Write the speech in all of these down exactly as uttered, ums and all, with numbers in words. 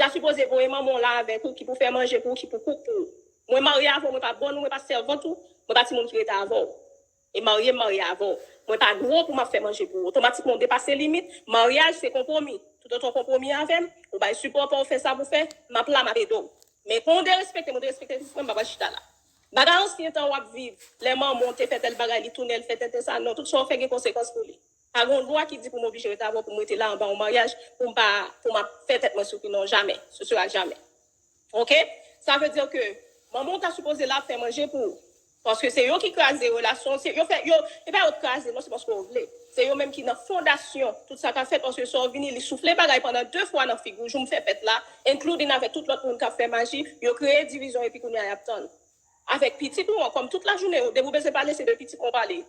ta sipoze voye manman w la avèk ou, ki pou fè manje pou ou, ki pou kouk pou ou. Mwen marye avè w, mwen pa bòn ou, mwen pa sèvant ou, mwen pa timoun ki rete avè w. E marye, m marye avè w. Mwen pa dwe pou m ap fè manje pou ou. Otomatikman, ou depase limit. Maryaj, se konpwomi. Toutotan w konpwomi avè m, ou bay sipò pa w, fè sa pou fè, m ap la, m ap ede w. Men kon w derespekte m, ou derespekte pitit mwen, m pa pral chita la. Bagay ansyen tan w ap viv, lè manman w te fè tèl bagay, li tounen, l fè tenten sa, non, tout sa w fè gen konsekans pou li. Pa gen yon lwa ki di pou m oblije rete avè w, pou m rete la anba yon maryaj, pou m pa, pou m ap fè tèt mwen soufri, non, jamè. Ce sera jamais. Ok? Sa vle di ke manman w ta sipoze la fè manje pou ou. Paske se yo ki kraze relasyon, se yo fè, yo, e pa yo t kraze, non, se paske yo vle. Se yo menm ki nan fondasyon tout sa k ap fèt, paske sa w vini, li soufle bagay pandan de fwa nan figi w, jou m fè fèt la, including avèk tout lòt moun k ap fè maji, yo kreye divizyon epi kounye a y ap tann. Avèk pitit ou an, kòm tout lajounen, depi w bezwen pale, se de pitit mwen w pale.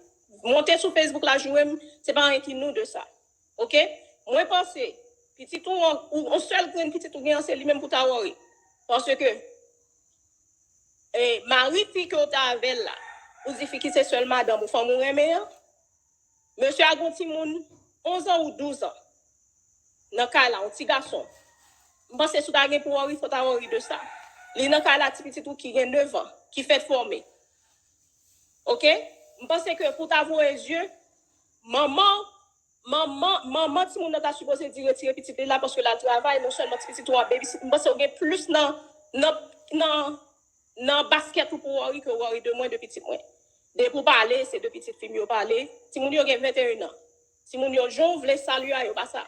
Monte sou Facebook la joure m, se pa anyen ki nou de sa. Ok? Mwen panse, pitit ou an, ou, yon sèl grenn pitit ou gen an, se li menm pou ta worry. Paske, e, mari fi ke w te avè l la, ou di fi ki se sèl madanm ou, fanm ou renmen an, mesye a gon timoun onz an ou douz an nan kay la, yon ti gason. M panse si w ta gen pou worry, fò w ta worry de sa. Li nan kay la, ti pitit ou ki gen nèf an, ki fèk fòme. Ok? M panse ke pou w ta voye zye, manman, manman, manman timoun nan ta sipoze di retire pitit li la paske l al travay, non sèlman ti pitit ou ap babysit. M panse w gen plis nan, nan, nan, nan baskèt ou pou worry ke worry de mwen, de pitit mwen. Depi w pale, se de pitit fi m yo pale. Timoun yo gen venteyen an. Timoun yo, jan w vle salye a, yo pa sa.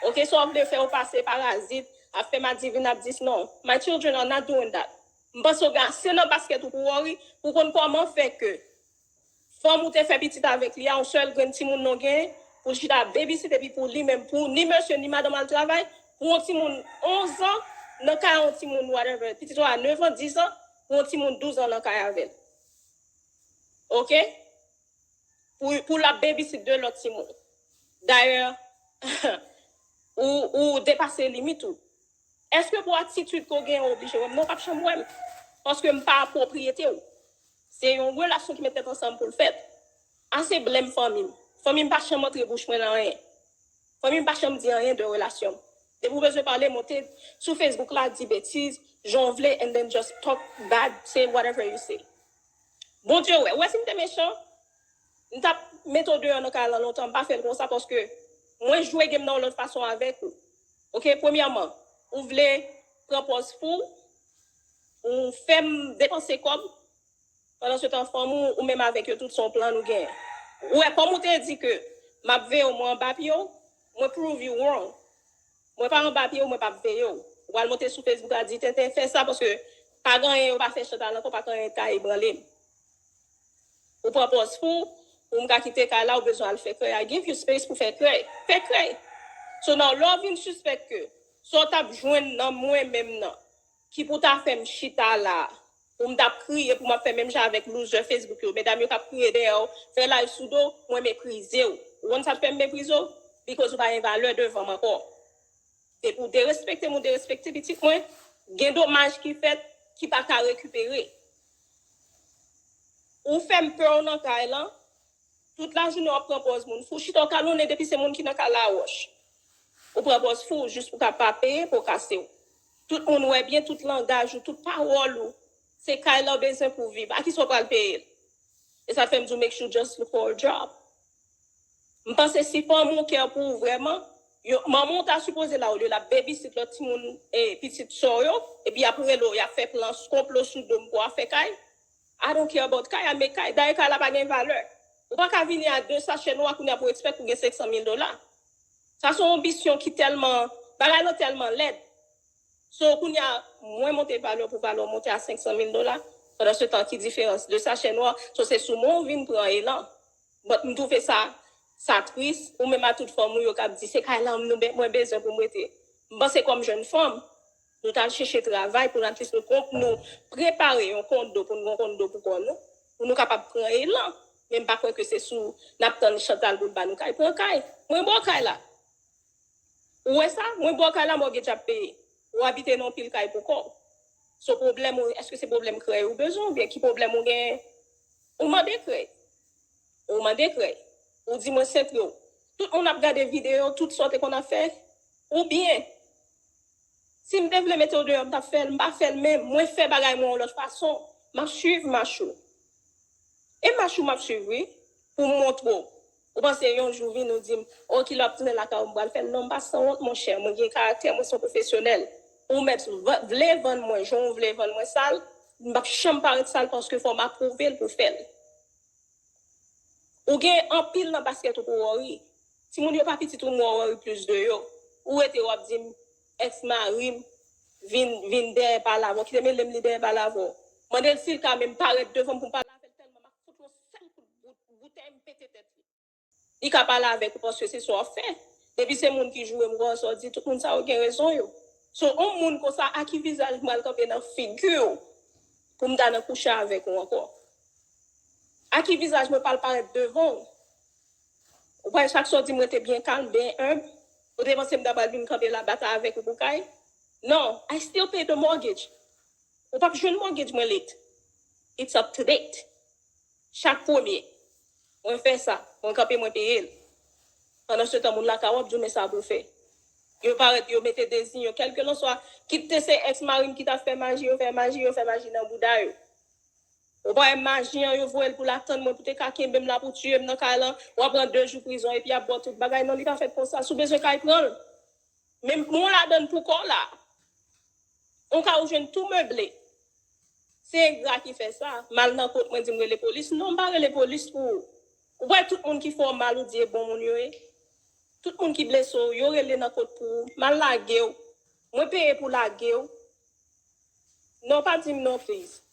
Ok, sa w vle fè yo pase parazit, ap fè madivin, ap dis non. My children are not doing that. M panse w gen ase nan baskèt ou pou worry, pou konn kòman fè ke fanm ou te fè pitit avèk li a, yon sèl grenn timoun non gen, pou l chita babysit epi pou li menm, pou ni mesye ni madanm al travay, pou yon timoun onz an nan kay yon timoun whatever, pitit ou a nèf an, dis an, pou yon timoun douz an nan kay avè l. Ok? Pou, pou l ap babysit de lòt timoun. Dayè, ou, ou depase limit ou. Èske pou atitid ke w genyen w oblije wè m? Non, w p ap janm wè m. Paske m pa pwopriyete w. Se yon relasyon ki met tèt ansanm pou l fèt. Ase blèm fanmi m. Fanmi m pa janm antre bouch mwen nan anyen. Fanmi m pa janm di anyen de relasyon m. Depi w bezwen pale, monte sou Facebook la, di betiz, jan w vle, and then just talk bad, say whatever you say. Bondye wè, ou wè si m te mechan, m t ap mete w deyò nan kay lan lontan, m pa fè l konsa paske mwen jwe game nan yon lòt fason avèk ou. Ok, premyèman, ou vle pran pòz fou, ou fè m depanse kòb, pandan se tan fanm ou, ou menm avèk yo tout se yon plan nou genyen. Ou wè, kòm ou te di ke m ap veye w, mwen anba pye w, mwen prove you wrong. Mwen pa anba pye w, mwen p ap veye w. Ou al monte sou Facebook la, di tenten fè sa, paske pa gen anyen yo pa fè Chantal ankò, pa gen anyen k ka ebranle m. Ou pran pòz fou, pou m ka kite kay la, ou bezwen al fè krèy. I give you space pou fè krèy. Fè krèy. So now, lè w vin sispèk ke sa w t ap jwenn nan mwen menm nan, ki pou ta fè m chita la, pou m t ap kriye, pou m ap fè menm jan avèk loser Facebook yo. Medam yo k ap kriye dèyè w, fè live sou do w, mwen meprize w. Ou konn sa k fè m meprize w? Because ou pa gen valè devan m ankò. Depi w derespekte m, ou derespekte pitit mwen, gen domaj ki fèt ki pa ka rekipere. Ou fè m pè w nan kay lan, tout lajounen w ap pran pòz moun fou, chita w kalonnen depi se moun ki nan kay la wòch. Ou pran pòz fou jis pou ka pa peye, pou kase w. Tout moun wè byen, tout langaj ou, tout pawòl ou, se kay la w bezwen pou w viv. A kisa w pral peye l? E sa fè m di w make sure just look for a job. M panse si fanmi w care pou ou vrèman, yo, manman w ta sipoze la olye l ap babysit lòt timoun, e pitit sè w yo, epi y ap rele w, y ap fè plan konplo sou do m pou w ap fè kay. I don't care about kay, I make kay. Dayè kay la pa gen valè. Ou pa ka vini a de sachè nwa kounye a pou w expect ou gen senk san mil dola. Sa se yon anbisyon ki tèlman, bagay lan tèlman lèd. So, kounye a, mwen monte valè w pou valè w monte a senk san mil dola. Pandan se tan, ki diferans? De sachè nwa, so se sou mwen w vin pran elan. But m twouve sa, sa tris, ou menm a tout fanmi w yo k ap di, se kay la m nou be-, mwen bezwen pou m rete. M panse kòm jèn fanm, nou t al chèche travay pou n at least nou kon-, nou prepare yon kondo pou n gen yon kondo pou kò nou, pou nou kapab pran elan. Men m pa kwè ke se sou n ap tann Chantal pou l ba nou kay. Pran kay. Mwen ba w kay la. Ou wè sa? Mwen ba w kay la, mortgage ap peye. Ou abite nan yon pil kay pou kò w. So pwoblèm ou, èske se pwoblèm krèy ou bezwen oubyen ki pwoblèm ou genyen? Ou mande krèy. Ou mande krèy. Ou di mwen sentre w. Tout moun ap gade videyo, tout sa w te konn ap fè. Oubyen, Si m te vle mete w deyò, m t ap fè l. M pa fè l, men mwen fè bagay mwen yon lòt fason. M ap swiv mach ou. E mach ou m ap swiv, wi, pou m montre w. Ou panse yon jou vini ou di m, o, kilè w ap tounen lakay ou, m pral fè l? Non, m pa sanwont, monchè. Mwen gen karaktè, mwen se yon pwofesyonèl. Ou mèt v- vle vann mwen jan w vle vann mwen sa l, m p ap janm parèt sa l paske fò m apwouve l pou fè l. Ou gen anpil nan baskèt ou pou worry. Timoun yo pa pitit ou, m worry plis de yo. Ou rete w ap di m, èks mari m vin, vin dèyè pale avè w, kite m rele m li dèyè pale avè w. Mande l si l ka menm parèt devan m pou m pale avè l tèlman m ap fout yon sèl kout bout, boutèy m pete tèt li. Li ka pale avèk ou paske se sa w ap fè. Depi se moun ki joure m konsa, w di tout moun sa yo gen rezon yo. So, yon moun konsa, a ki vizaj m pral kanpe nan figi w pou m ta nan kouche avèk ou ankò? A ki vizaj mwen pral parèt devan w? Ou kwè chak sa w di m rete byen kalm, byen enb? Ou te panse m ta pral vin kanpe la batay avèk ou pou kay? Non, I still pay the mortgage. Ou p ap jwenn mortgage mwen late. It's up to date. Chak premye, mwen fè sa, mwen kanpe, mwen peye l. Pandan se tan, moun lakay w ap di w men sa pou w fè. Yo parèt, yo mete dezi yo, kèlkelanswa, kit te se èks mari m ki t ap fè maji, yo fè maji, yo fè maji nan bouda yo. Ou pa wè maji an, yo voye l pou l atann mwen, pou te ka kenbe m la, pou tiye m nan kay lan, w ap pran de jou prizon, epi y ap ba w tout bagay. Non, li pa fèt konsa. Si w bezwen kay, pran l. Men mwen ladann pou kò w la. Yon kay ou jwenn tou meble. Se engra ki fè sa. M al nan kot mwen, di m rele polis. Non, m pa rele polis pou ou. Ou wè tout moun ki fè w mal, ou di e bon moun yo ye. Tout moun ki blese w, yo rele nan kot pou ou. M al lage w. Mwen peye pou lage w. Non, pa di m non, please.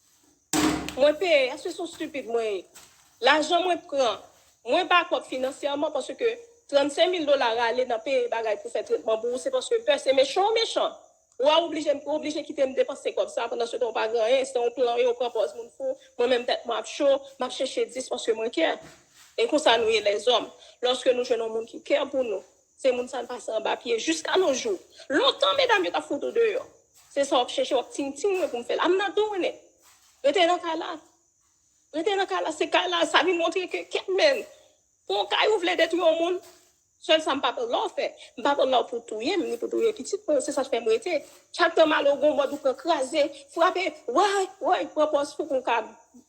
Mwen peye, èske se yon stupid mwen ye? Lajan mwen pran, mwen bakòp finansyèman paske trannsenk mil dola rale nan peye bagay pou fè tretman pou ou, se paske m pè se mechan ou mechan. Ou a oblije, ou oblije kite m depanse kòb sa, pandan se tan ou pa gen anyen, se yon plan yo pran pòz moun fou, mwen menm tèt mwen ap cho, m ap chèche dis paske mwen kè. E konsa nou ye lèzòm. Lòske nou jwenn yon moun ki kè pou nou, se moun sa n pase anba pye jiska no jou. Lontan, medam yo t ap fout ou deyò. Se sa w ap chèche, w ap ting ting mwen pou m fè l. I'm not doing it. Rete nan kay la. Rete nan kay la, se kay la, sa vin montre ke, kèt men. Pou yon kay ou vle detwi yon moun, sèl sa m pa pè lè w fè. M pa pè lè w pou touye m, ni pou touye pitit mwen, se sa k fè m rete. Chak tan m ale, w gon mòd ou pran kraze, frape, woy, woy, pran pòz fou pou w ka,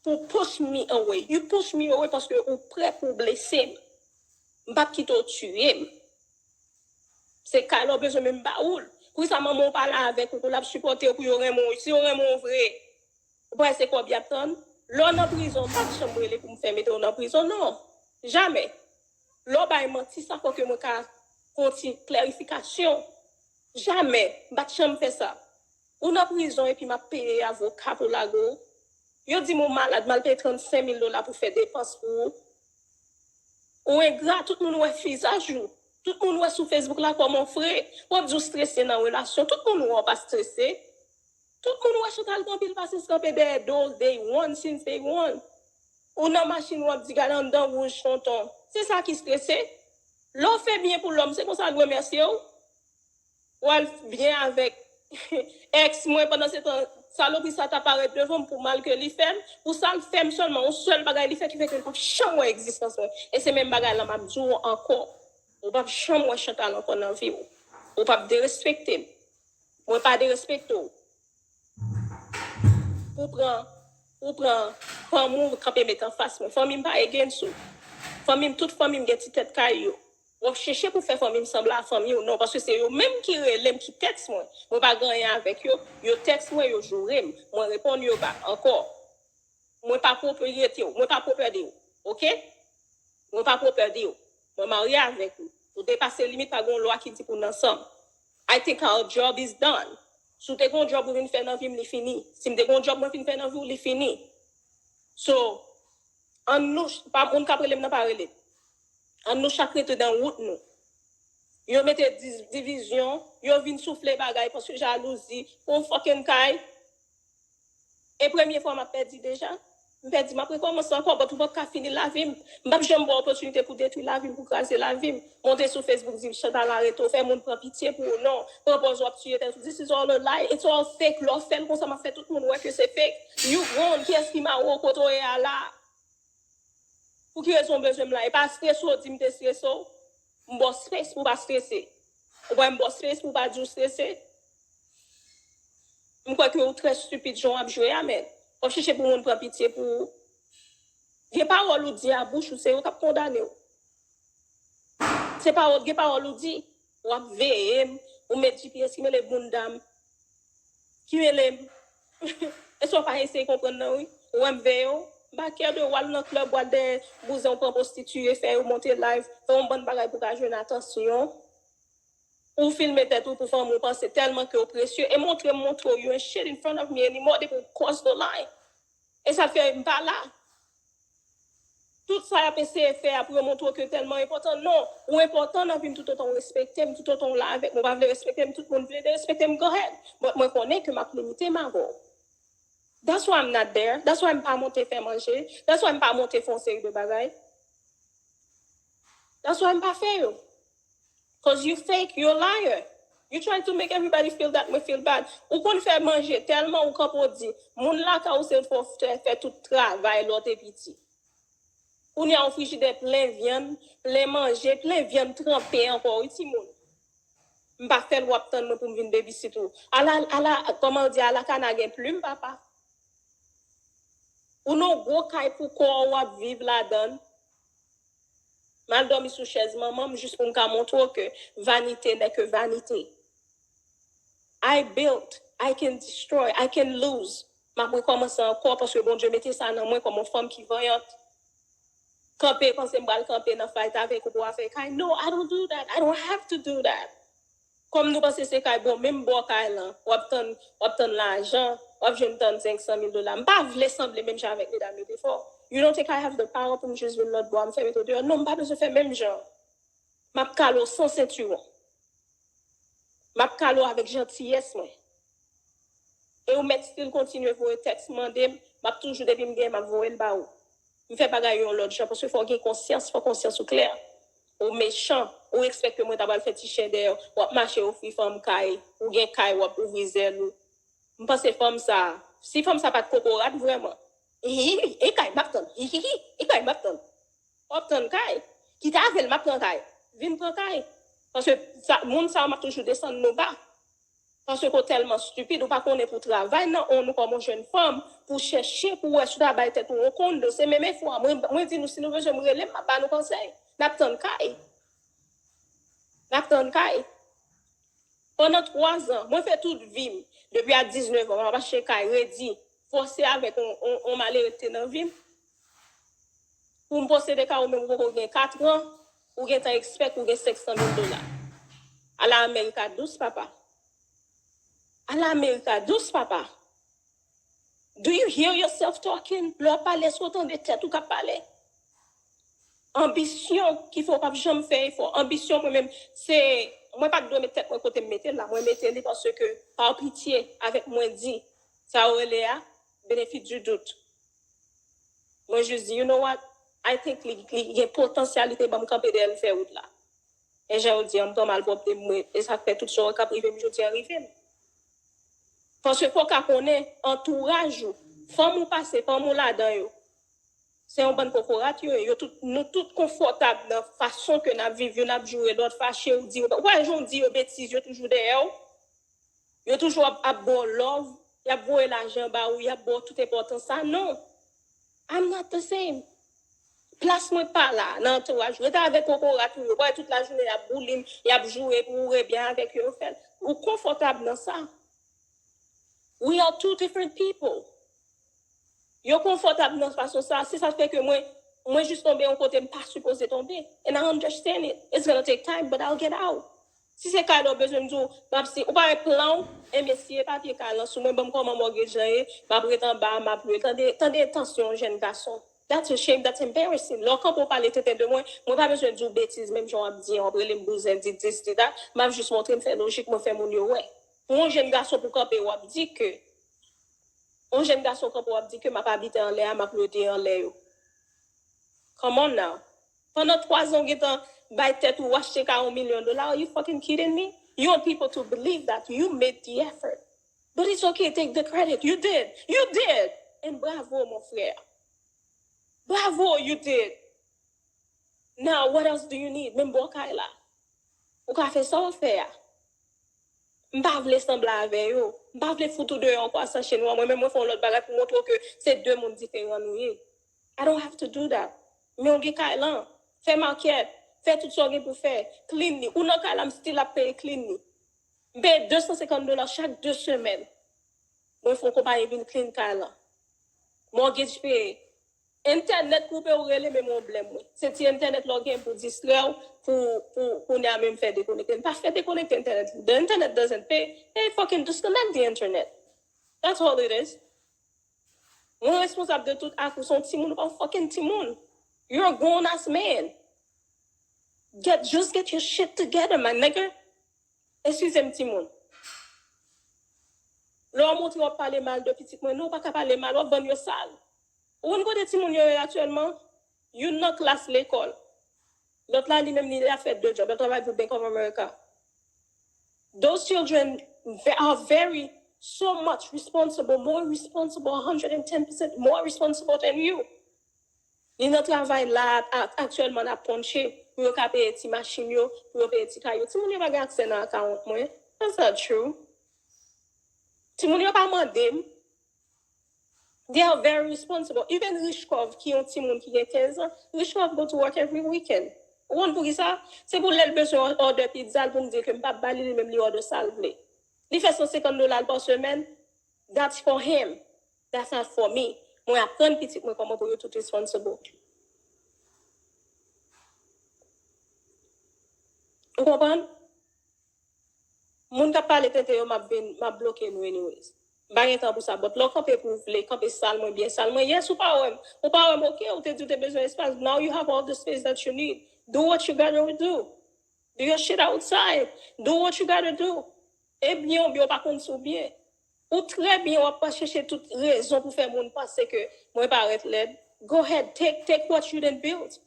pou push me away. You push me away paske ou prè pou w blese m. M p ap kite w tiye m. Se kay la w bezwen, men m ba ou l. Poukisa manman w pa la avèk ou pou l ap sipòte w, pou yo renmen w? Si yo renmen w vre, ou pa wè se kòb y ap tann? Lè w nan prizon, m pa t janm rele pou m fè mete w nan prizon, non. Jamè. Lè w bay manti, sa fò ke mwen ka fè yon ti klèrifikasyon. Jamè. M pa t janm fè sa. Ou nan prizon epi m ap peye avoka pou lage w. Yo di m ou malad, m al peye trannsenk mil dola pou fè depans pou ou. Ou engra, tout moun wè vizaj ou. Tout moun wè sou Facebook la kòman w fre. W ap di w strese nan relasyon. Tout moun wè w pa strese. Tout moun wè Chantal gen anpil pasyans kanpe dèyè do w day one, since day one. Ou nan machin w ap di gade anndan wouj tonton. Se sa ki strese. Lè w fè byen pou lòm, se konsa l remèsye w. W al byen avèk èks mwen, pandan se tan, salopri sa ta parèt devan m pou mal ke li fè m, pou sa l fè m sèlman, yon sèl bagay li fè ki fè ke l p ap janm wè egzistans mwen. E se menm bagay la m ap di w ankò. Ou p ap janm wè Chantal ankò nan vi w. Ou p ap derespekte m. Mwen pa derespekte w. Ou pran, ou pran fanmi w kanpe met anfas mwen. Fanmi m pa against ou. Fanmi m, tout fanmi m gen ti tèt kay yo. W ap chèche pou fè fanmi m sanble a fanmi w. Non, paske se yo menm ki rele m, ki tèks mwen. Mwen pa gen anyen avèk yo. Yo tèks mwen, yo joure m. Mwen reponn yo bak ankò. Mwen pa pwopriyete w. Mwen pa pwopèdi w. Oke? Mwen pa pwopèdi w. Mwen marye avèk ou. Ou depase limit, pa gen yon lwa ki di pou n ansanm. I think our job is done. Si w te gen yon djòb ou vin fè nan vi m, li fini. Si m te gen yon djòb mwen fin fè nan vi w, li fini. So, ann nou, pa, moun k ap rele m nan pa rele m. Ann nou chak rete nan wout nou. Yo mete diz- divizyon, yo vin soufle bagay paske jalouzi, pou yon fucking kay. E premye fwa m ap pèdi deja. M pèdi, m ap rekòmanse ankò, but ou p ap ka fini lavi m. M p ap janm ba w opòtinite pou detwi lavi m, pou kraze lavi m. Monte sou Facebook, di Chantal arete w, fè moun pran pitye pou ou, non. Pran pòz w ap tiye tèt ou. This is all a lie. It's all fake. Lè w fè l konsa, m ap fè tout moun wè ke se fake. You gone, kiyès ki mare w kote w ye a la? Pou ki rezon w bezwen m la? E pa strese w di m te strese w? M ba w space pou w pa strese. Ou kwè m ba w space pou w pa di w strese? M kwè ke ou trè stipid jan w ap jwe a, men w ap chèche pou moun pran pitye pou ou. Gen pawòl ou di a bouch ou, se yo k ap kondane w. Se pawòl, gen pawòl ou di, w ap veye m, ou met G P S ki mele bounda m. Ki mele m. Èske w pa eseye konprann nan, wi? Ou wè m veye w? M pa kè de w al nan klèb, w al dèyè bouzen w pran pwostitiye, fè yo monte live, fè yon bann bagay pou ka jwenn atansyon. Ou filme tèt ou pou fanmi w panse tèlman ke w presye. E montre m, montre w, you ain't shit in front of me anymore depi w cross the line. E sa fè m pa la. Tout sa y ap eseye fè a pou yo montre w ke tèlman enpòtan. Non, ou enpòtan nan vi m toutotan w respekte m, toutotan w la avèk mwen. Ou pa vle respekte m, tout moun vle derespekte m, go ahead. But mwen konnen ke m ap limite m avè w. That's why I'm not there. That's why m pa monte fè manje. That's why m pa monte fè yon seri de bagay. That's why m pa fè yo. Cause you fake, you a liar. You trying to make everybody feel that mwen feel bad. Ou konn fè manje tèlman ou kanpe w di, moun lakay ou se fè, fè tout travay lè w te piti. Kounye a yon frijidè plen vyann, plen manje, plen vyann tranpe ankò, wi timoun. M pa fè l w ap tann mwen pou m vin babysit ou. Ala, ala, kòman yo di, ala kana gen plim, papa. Ou nan gwo kay pou kò w, w ap viv ladan l. M al dòmi sou chèz manman m jis pou m ka montre w ke vanité n'est que vanité. I built, I can destroy, I can lose. M ap rekòmanse ankò paske Bondye mete sa nan mwen kòm yon fanm ki vanyant. Kanpe, panse m pral kanpe nan fight avèk ou pou afè kay. No, I don't do that. I don't have to do that. Kòm nou panse se kay, bon, menm bò kay lan, w ap tann, w ap tann lajan, w ap jwenn tann senk san mil dola. M pa vle sanble menm jan avèk medam yo te fè w. You don't think I have the power pou m jis vin lòt bò a, m fè mete w deyò? Non, m pa bezwen fè menm jan. M ap kale w san sentiwon. M ap kale w avèk jantiyès mwen. E ou mèt still kontinye voye tèks mande m, m ap toujou, depi m gen, m ap voye l ba ou. M fè bagay yo yon lòt jan, paske fò w gen konsyans, fò konsyans ou klè. Ou mechan, ou ekspèk ke mwen ta pral fè ti chen dèyè w, w ap mache ofri fanm kay, ou gen kay, w ap ouvri zèl ou. M panse fanm sa, si fanm sa pa t kokorat vrèman, hihihi, e kay m ap tann, hihihi, e kay m ap tann. W ap tann kay. Kite avè l, m ap pran kay. Vin pran kay. Paske sa, moun sa yo, m ap toujou desann nou ba. Paske w tèlman stipid, ou pa konnen pou travay nan on nou kòm yon jèn fanm, pou chèche, pou wè si w ta bay tèt ou yon kondo. Se menm enfo a. Mwen, mwen di nou, si nou bezwen m rele m, m ap ba nou konsèy. N ap tann kay. N ap tann kay. Pandan twa zan, mwen fè tout vi m, depi a diznèf an, m ap achte kay redi, fòse avèk on, on, on malere ki te nan vi m. Pou m posede kay ou menm ou poko gen katran, ou gentan ekspèk ou gen senk san mil dola. Ala America dous, papa. Ala America dous, papa. Do you hear yourself talking? Lè w ap pale, èske w tande tèt ou k ap pale? Anbisyon ki fè w p ap janm fè efò. Anbisyon, mwen menm, se, mwen pa t dwe met tèt mwen kote m mete l la. Mwen mete li paske, pa pitye, avèk mwen di, sa yo rele a, bénéfice du doute. Mwen jis di, you know what? I think li, li gen potansyalite ban m kanpe dèyè l fè wout la. E jan yo di, an m pran malpwòpte m, mwen, e sa k fè tout sa k ap rive m jodi a rive m. Paske fò w ka konnen, antouraj ou, fanm ou pase, fanm ou ladan yo, se yon bann kokorat yo ye. Yo tout, nou tout konfòtab nan fason ke n ap viv, youn ap joure lòt, fache, ou di, ou wè jan w di yo betiz, yo toujou dèyè w. Yo toujou ap, ap ba w love, y ap voye lajan ba ou, y ap ba w tout enpòtans sa. Non. I'm not the same. Plas mwen pa la nan antouraj ou. Rete avèk kokorat ou yo. Wè tout lajounen y ap boule m, y ap joure pou ou rebyen avèk yo, yo fè l. Ou konfòtab nan sa. We are two different people. Yo konfòtab nan fason sa, se sa k fè ke mwen, mwen jis tonbe yon kote m pa sipoze tonbe. And I understand it. It's gonna take time, but I'll get out. Si se kay la w bezwen m di w, m ap si, ou pa wè plan w, enben siye papye kay lan sou mwen, ban m kòman mortgage lan ye, m ap ret anba, m ap lwe. Tande, tande entansyon yon jèn gason. That's a shame, that's embarrassing. Lè w kanpe w pale tenten de mwen, mwen pa bezwen di w betiz, menm jan w ap di an, w ap rele m bouzen, di this, di that. M ap jis montre m fè lojik mwen, fè moun yo wè. Pou yon jèn gason pou kanpe, w ap di ke Yon jèn gason kanpe w ap di ke m ap abite anlè a, m ap lwe de anlè yo. Come on now. Pandan twa zan w gentan bay tèt ou achte kay yon milyon dola, are you fucking kidding me? You want people to believe that you made the effort. But it's okay, take the credit. You did. You did. And bravo, mon frère. Bravo, you did. Now, what else do you need? Menm bò kay la. Ou ka fè sa w fè a. M pa vle sanble avè yo. M pa vle fout ou deyò an kwasan chez nous. Mwen menm, mwen fè yon lòt bagay pou montre w ke se de moun diferan nou ye. I don't have to do that. Men w gen kay lan. Fè makèt. Fè tout sa w gen pou fè. Clean li. Ou nan kay la, m still ap peye clean li. M peye de san senkant dola chak de semèn. Mwen fè yon konpayi vin clean kay lan. Mortgage peye. Entènèt koupe, ou rele, men mwen blèm mwen. Se ti entènèt la w gen pou distrè w, pou, pou, pou kounye a menm fè dekonekte. M pa fè dekonekte entènèt. The internet doesn't pay. They fucking disconnect the internet. That's all it is. Mwen responsab de tout ak ou. Se yon timoun, ou pa yon fucking timoun. You're a grown ass man. Get, just get your shit together, my nigga. Eskize m, timoun. Lè w montre w ap pale mal de pitit mwen, non, w pa ka pale mal, w ap vann yo sal. Ou konn kote timoun yo ye aktyèlman? Youn nan klas lekòl. Lòt la, li menm, li ap fè de djòb, l ap travay pou Bank of America. Those children ve- are very, so much responsible, more responsible, one hundred and ten percent more responsible than you. Li nan travay la, a- aktyèlman l ap ponche pou yo ka peye ti machin yo, pou yo peye ti kay yo. Timoun yo pa gen aksè nan akawont mwen. That's not true. Timoun yo pa mande m. They are very responsible. Even Richkov, ki yon timoun ki gen kenz an, Richkov go to work every weekend. Ou konn poukisa? Se pou lè l bezwen òdè pizza l pou m di ke m p ap ba li, li menm li òdè sa l vle. Li fè san senkant dola l pa semèn. That's for him. That's not for me. Mwen aprann pitit mwen kòman pou yo tout responsible. Ou konprann? Moun k ap pale tenten yo, m ap vin, m ap bloke nou anyways. M pa gen tan pou sa, but lè w kanpe pou w vle, kanpe sal mwen, byen sal mwen. Yes, ou pa wè m. Ou pa wè m, ok, ou te di w te bezwen espas. Now you have all the space that you need. Do what you gotta do. Do your shit outside. Do what you gotta do. E byen ou byen, ou pa konn si w byen. Ou trè byen, w ap pa chèche tout rezon pou fè moun panse ke mwen parèt lèd. Go ahead, take, take what you didn't build.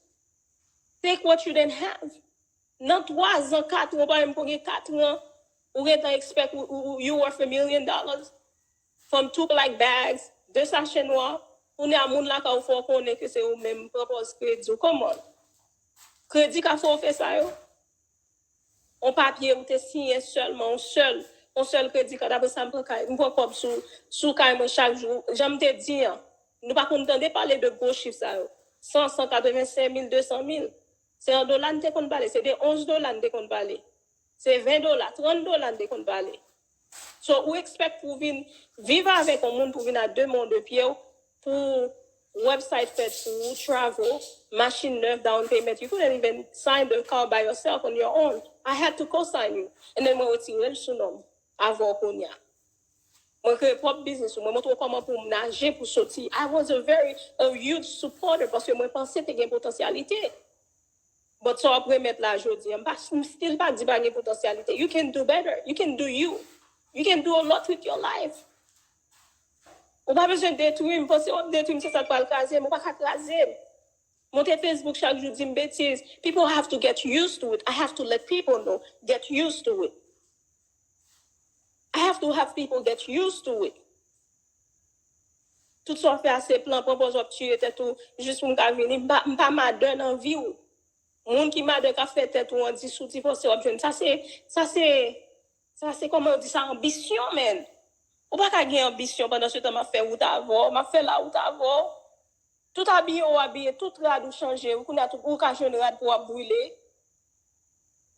Take what you didn't have. Nan twa zan, kat an, ou pa menm ko gen kat an, ou gentan expect ou, ou, ou, you worth a million dollars. From two black bags, de sachè nwa, kounye a moun lakay ou fè w konnen ke se ou menm pran pòz kredi w. Come on. Kredi ka fè w fè sa yo? On papye ou te siyen sèlman, on sèl, on sèl kredi kad. Apre sa, m pran kay, m pran kòb sou, sou kay mwen chak jou. Jan m te di an, nou pa konn tande pale de gwo chif sa yo. San, san katrevensenk mil, de san mil. Se an dola n te konn pale, se de onz dola n te konn pale. Se ven dola, trant dola n te konn pale. So, ou expect pou vin viv avèk yon moun pou vin a de men w, de pye w, pou website fèt pou ou, travel, machin nèf, down payment. You couldn't even sign the car by yourself on your own. I had to co-sign you. And then mwen retire l sou non m avè w kounye a. Mwen kreye pwòp biznis mwen, mwen montre w kòman pou m naje, pou soti. I was a very, a huge supporter paske mwen panse te gen potansyalite. But sa w ap remèt la jodi an, m pa, m still pa di pa gen potansyalite. You can do better. You can do you. You can do a lot with your life. Ou pa bezwen detwi m. Panse w ap detwi m, se sa k pral kraze m. Ou pa ka kraze m. Monte Facebook chak jou, di m betiz. People have to get used to it. I have to let people know. Get used to it. I have to have people get used to it. Tout sa w fè a se plan, pran pòz w ap tiye tèt ou, jis pou m ka vini. M pa, m pa madè nan vi w. Moun ki madè k ap fè tèt ou an disou ti fòse w ap jwenn. Sa se, sa se, sa se kòman yo di sa, anbisyon, man. Ou pa ka gen anbisyon pandan se tan m ap fè wout avè w, m ap fè lawou avè w. Tout abiye w abiye, tout rad ou chanje, ou kounye a tout, ou ka jwenn rad pou w ap brile.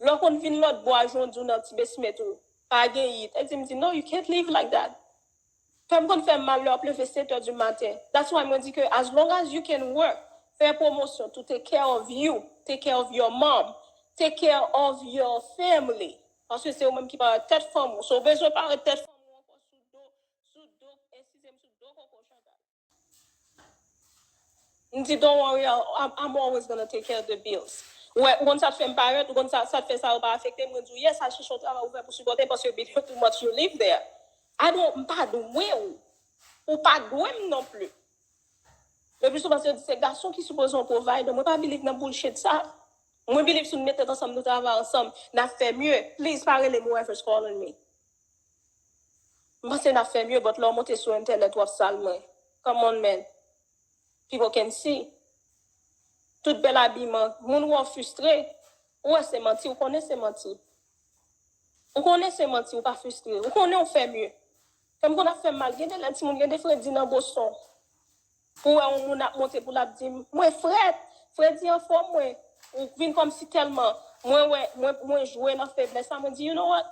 Lè w konn vin lòt bò a, jan w di w nan ti basement ou, pa gen yit. E di m di, "No, you can't live like that." Kè m konn fè m mal lè w ap leve sèt è di maten. That's why mwen di ke as long as you can work, fè pwomosyon, to take care of you, take care of your mom, take care of your family. Paske se ou menm ki parèt tèt fanm ou. So, ou bezwen parèt tèt fanm ou ankò sou do, sou do, eskize m, sou do koko Chantal. M di, "Don't worry, I'm, I'm always gonna take care of the bills." Ou wè, ou konn sa k fè m parèt, ou konn sa, sa k fè sa yo pa afekte m. Mwen di w, "Yes, al chèche yon travay ou fè pou sipòte m, paske bil yo too much, you live there." I don't, m pa dwe w. Ou pa dwe m non plis. Le pli souvan, se yo di se gason ki sipoze yon provider. Mwen pa believe nan bullshit sa. Mwen believe si nou met tèt ansanm, nou travay ansanm, n ap fè mye. Please, pa rele m whoever's calling me. M panse n ap fè mye, but lè w monte sou entènèt, w ap sal mwen. Come on, man. People can see. Tout bèl abiman, moun wè w fristre, ou wè se manti, ou konnen se manti. Ou konnen se manti, ou pa fristre. Ou konnen ou fè mye. Fè m konn ap fè m mal. Gen de lè timoun, gen de fredi nan Boston. Pou wè yon moun ap monte pou l ap di m, mwen frèt, fredi anfòm mwen. Ou vin kòmsi tèlman, mwen wè, mwen, mwen jwe nan feblès la, mwen di, you know what?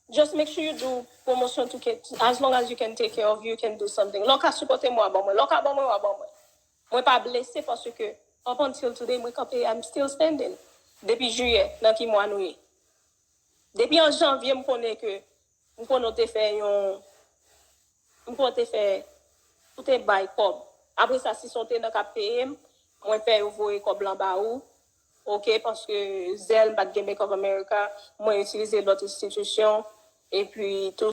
Just make sure you do promotion to get, as long as you can take care of you, you can do something. Lè w ka sipòte mwen, w a ban mwen. Lè w ka ban mwen, w a ban mwen. Mwen pa blese paske, up until today, mwen kanpe, I'm still standing. Depi jiyè, nan ki mwa nou ye? Depi an janvye, m konnen ke, m konnen w te fè yon, m konnen w te fè, ou te bay kòb. Apre sa, si se w te nan k ap peye m, mwen fè yo voye kòb lan ba ou, oke, paske Zelle, m pa t gen Bank of America, mwen itilize lòt enstitisyon, epi tou